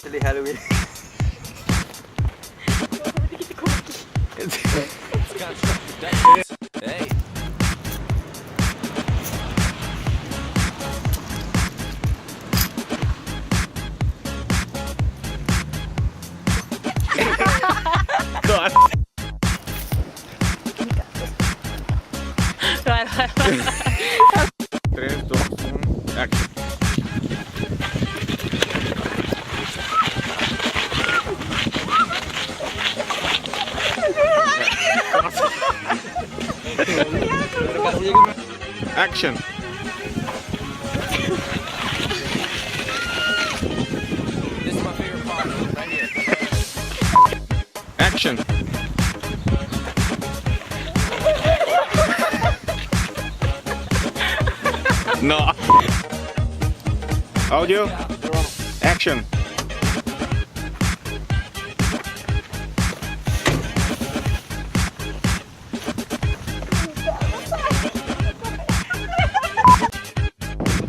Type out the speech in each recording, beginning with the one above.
Silly Halloween. Tres, dos, un, action. Action. Action. No. Audio. Action.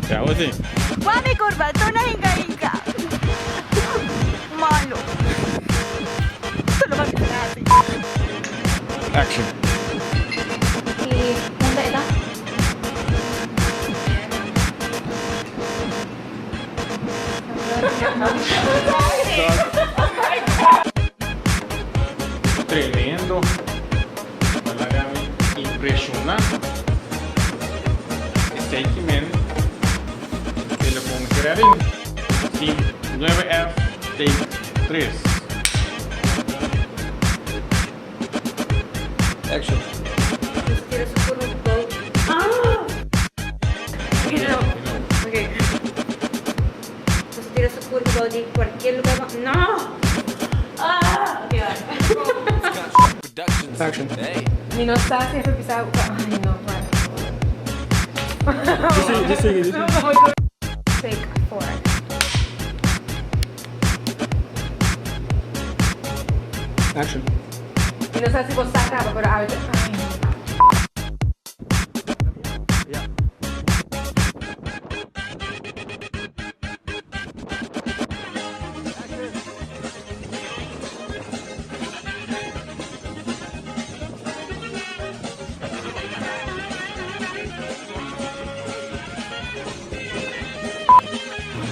Ya, vos sí. Wami kurba, tuna hinga hinga. Malo. Solo va a así. Action. Y unda e ta? Tremendo. Pa laga mi impresiona. Esey ki men telefon mester arin. Sin 9F take 3. Action. Tira su curva bou. Ah! No. Ok. Nos tira su curva bou di cualkier lugar. No! Ah! Ok, va. Action. Mi no sa si e bisa. Ay, no, va. Just sing it, just sing it. Take four. Action. Mi no sa si bo sa caba, pero ay, no.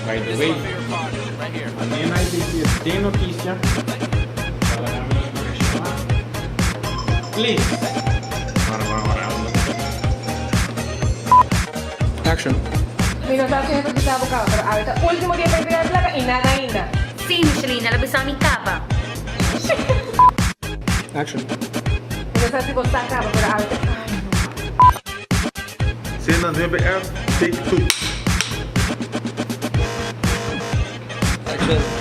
By the way, Anena IBC den noticia pa laga mi impresiona. Please. Ahora, ahora, ahora. Action. Mi no sa si e bisa caba, pero ahorita ultimo dia pa entrega placa y nada ainda. Sí, Michelina, la bisa mi caba. Action. Mi no sa si bo sa caba, pero ahorita ay, no. Cena 9F, take 2. Action.